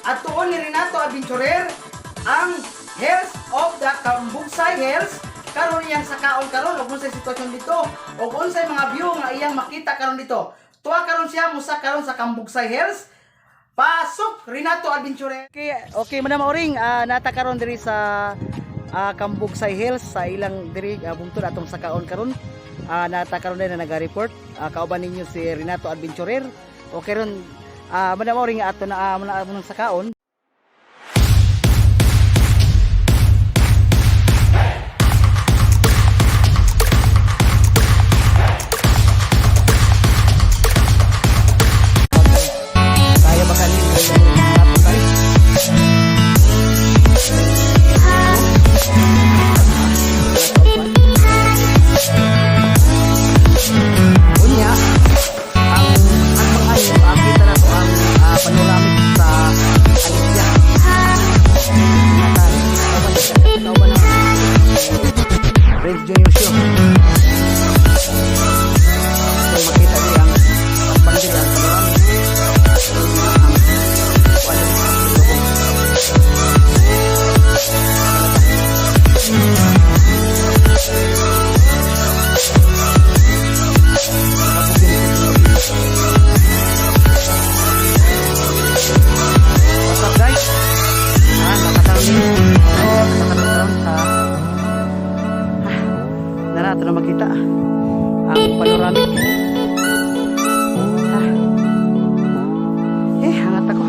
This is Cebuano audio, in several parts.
At tuon ni Renato Adventurer ang Hills of the Cambugsay Hills karon iyang sakaon karon ug unsay sitwasyon dito ug unsay mga view nga iyang makita karon dito. Tuwa karon siya musa karon sa Cambugsay Hills. Pasok, Renato Adventurer. Okay, Madam Oring, nata karon diri sa Cambugsay Hills sa ilang diri bungtod atong sakaon karon. Nata karon din na naga-report. Kauban ninyo si Renato Adventurer. Okay ron, Madam Oring, ato na muna ng sakaon. Kaya ba kanin? Unya, ang atong ayo, kita na to ang panoramic sa Alicia. Ingatan. Kauban na. Prince Junior Show. So makita di ang bandila, ang panoramic. Ang wala, lubong. What's up, guys? Nakakaroon din. Nakakaroon sa nara ato na makita ang panoramic. Eh, hangat ako.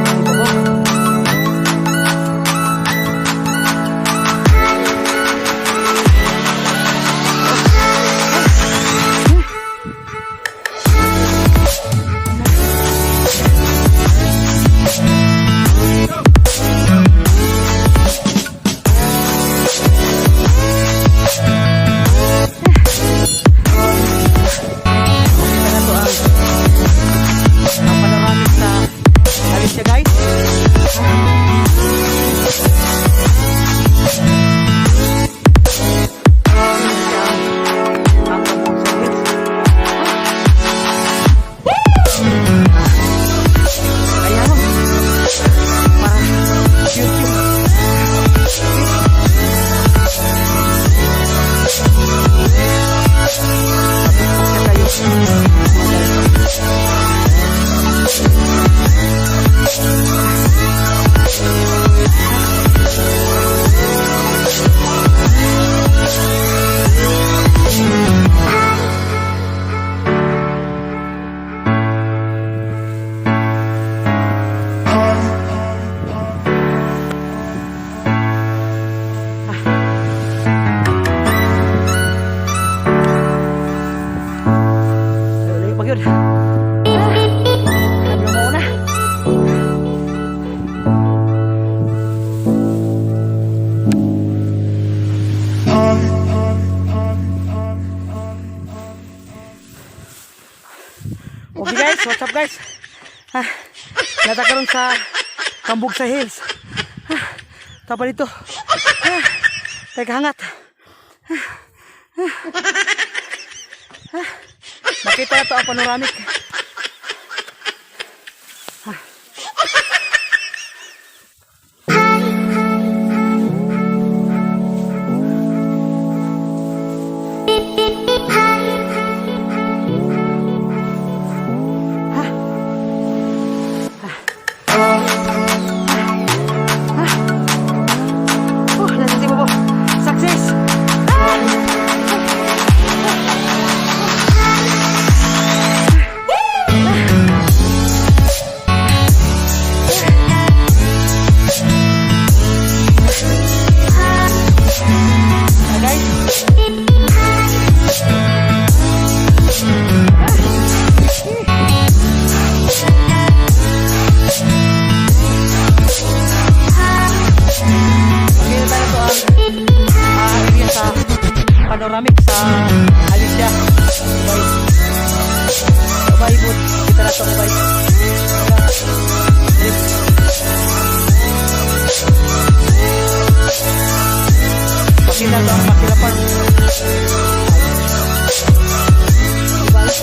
Ito po. Makita na to ang panoramic sa Alicia, guys. Ang Cambugsay Hills. Kaya mo. Para YouTube. Tapos kayo. Layo pa yun. Sabi mo na. Okay guys, what's up, guys? Nata karon sa Cambugsay Hills. Tapa dito. Teka, hangat. Makita na to ang panoramic. Oh, nasa si Bobo. Success! Ah, guys. Makita tayo to ang area sa panoramic sa Alicia. Bye. Bye, bud. Kita na to, bye. Pakita to ang Makila Park. Bye.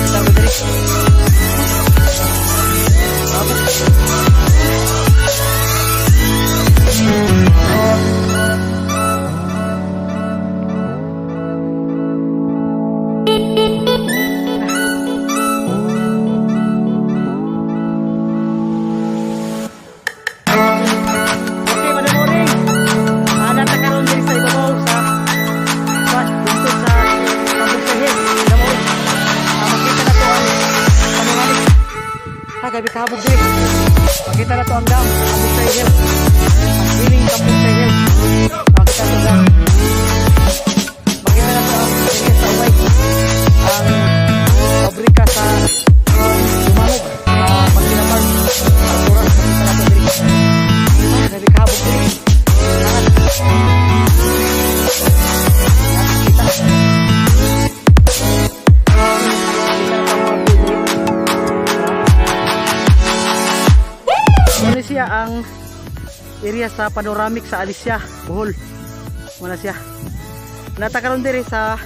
Kita ko diri. Grabe kahabog diri. Makita na to ang dam, Kambugsay Hills. Ang Healing Kambugsay Hills. Makita na to dam. Makita na to ang area sa Ubay. Ang pabrika sa Dumangog, sa Pagkina Park. Alturas, makita na to diri. Ah, grabe kahabog diri. Hangat. Nakikita. Kita na to ang mga view diri. Muna siya ang area sa panoramic sa Alicia, Bohol. Muna siya. Nata karon diri sa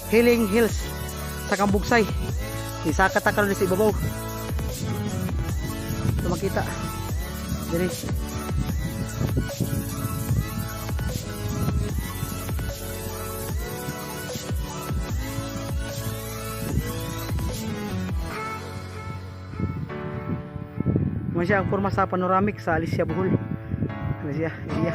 Healing Hills sa Kambugsay. Isaka ta karon sa ibabaw. Ito makita. Diri. Muna siya ang forma sa panoramic sa Alicia, Bohol. Ano siya? Area.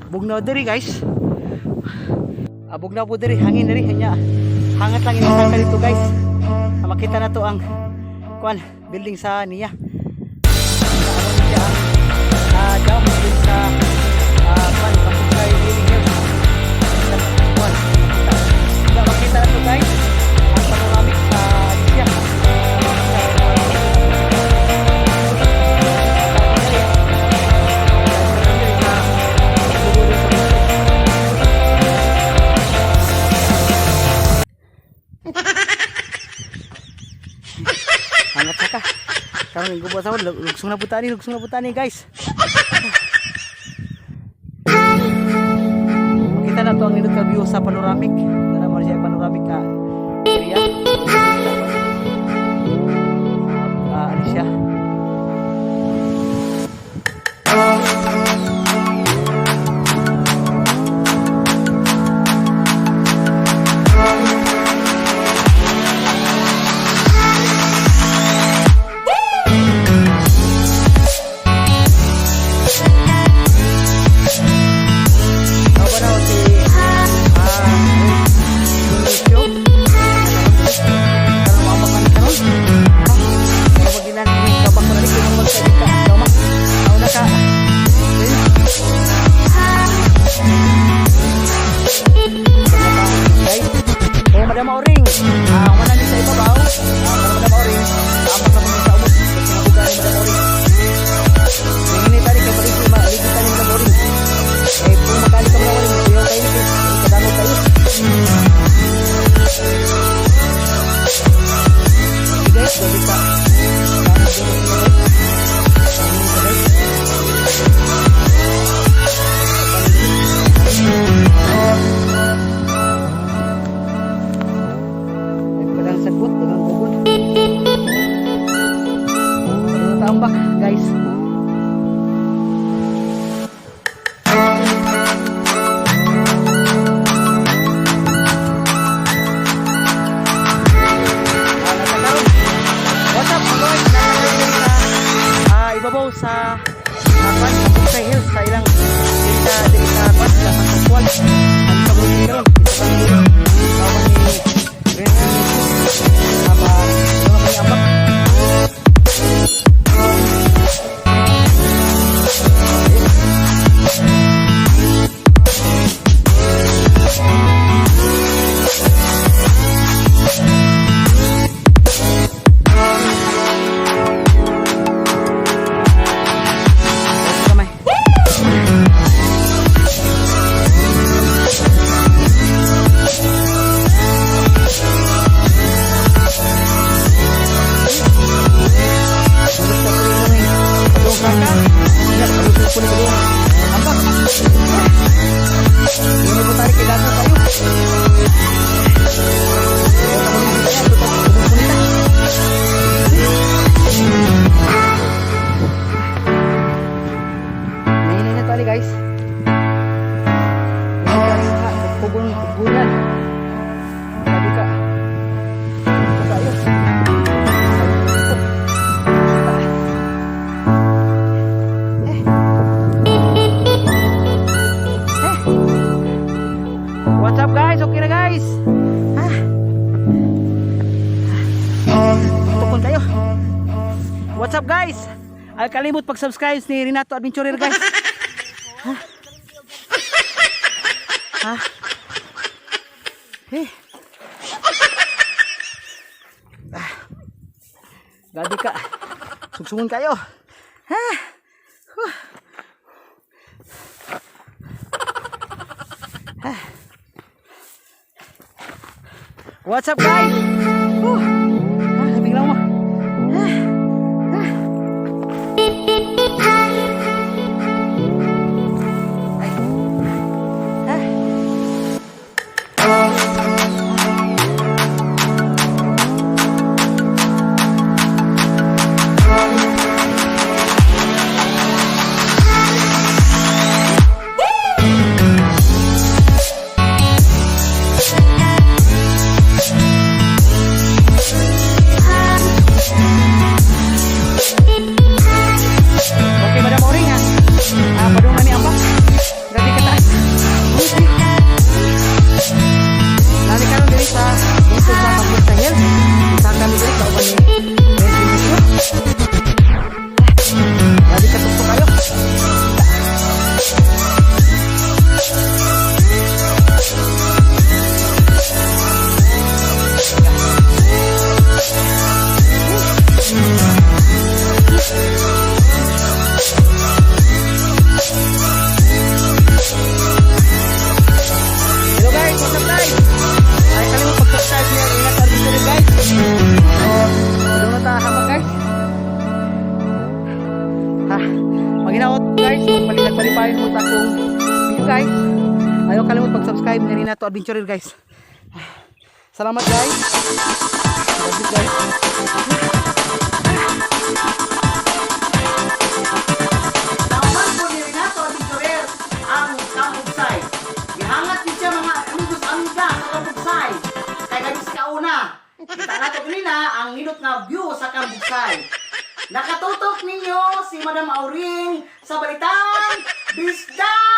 Bugnaw diri, guys. Ah, bugnaw po diri, hangin diri nya. Hangat lang inisaka dito, guys. Ah, makita na to ang kuan building sa niya. Ano siya ang dam din sa kuan Kambugsay Healing Hills. Kuan makita. Makita, makita na to, guys. Ang panoramic sa Alicia. Hangat na ka. Karon gubo sa lugsong na putani, lugsong na putani, guys. Makita na to ang nindot ka view sa panoramic. Dara mo siya panoramic ka area. Ah, ano siya? Ako na si Lucio. Karon mo man karon. Kaya magilan ni kabak ko na rin kung magsabi ka. Tama. Ako na ka. Guys, oh, Madam Auring. Ah, wala ni sa ibabaw. Ah, Madam Auring. Ambak na mo sa ubos. Sinabugan ni Madam Auring. Hingin tani kay balik ma, tani Madam Auring. Eh, kung makali ka Madam Auring, iyaw kayo ni kadamo kayo. Okay, guys, gabi ka. Ay, padang sagbot, dagang bugol. Ano tambak, guys? What's up, mga boys? Nandito sa ibabaw sa kwan, Kambugsay Hills sa ilang diri sa kwan sa San Pascual. Ang kabuti karon, isa kami diri. Kawan ni Renzo Aba, mga kami ambak. Kamay. Basta ko rin naman padung kaka. Ingat, palusog po ni padung. Ambak. Yun po tayo kay dato kayo. Kaya kami dito yan, tutong po nita. Nahinay na tali, guys. Ngayon nga, pugon, pugunan. Sabi ka. Ito tayo. Ito. Okay na, guys. Ha? Tukon kayo. What's up, guys? Ay kalimot pag-subscribe ni Renato Adventurer, guys. Ha? Ha? Eh. Ah. Grabe ka. Sugsungon kayo. Ha? Huh. Ah. What's up, guys? Huh. Ah, labing lang mo. Ah. Ah. Ay. Ah. Okay, Madam Oring ha. Ah, padungan ni Ambak. Grabe ka taas. Okay. Nani karon diri sa dito sa Kamusta Hill. Isa kami diri kauban ni Ben Benicio. Grabe ka tuktok kayo. Hello guys, what's up, guys? Ay kalimot pag-subscribe niya Ingat Adventure, guys. So, padung na ta habang, guys. Ha, maginaot, guys, magpalitan mo ta kung video, guys. Ayaw kalimot pag-subscribe ni Renato Adventurer, guys. Salamat, guys. Love you, guys. Nauman po ni Renato Adventurer ang Kambugsay. Gihangat din siya, mga amigos amiga, sa Kambugsay. Kay kami sa kauna. Kita nato kanina ang nindot nga view sa Kambugsay. Nakatutok ninyo si Madam Auring sa Balitang Bisda!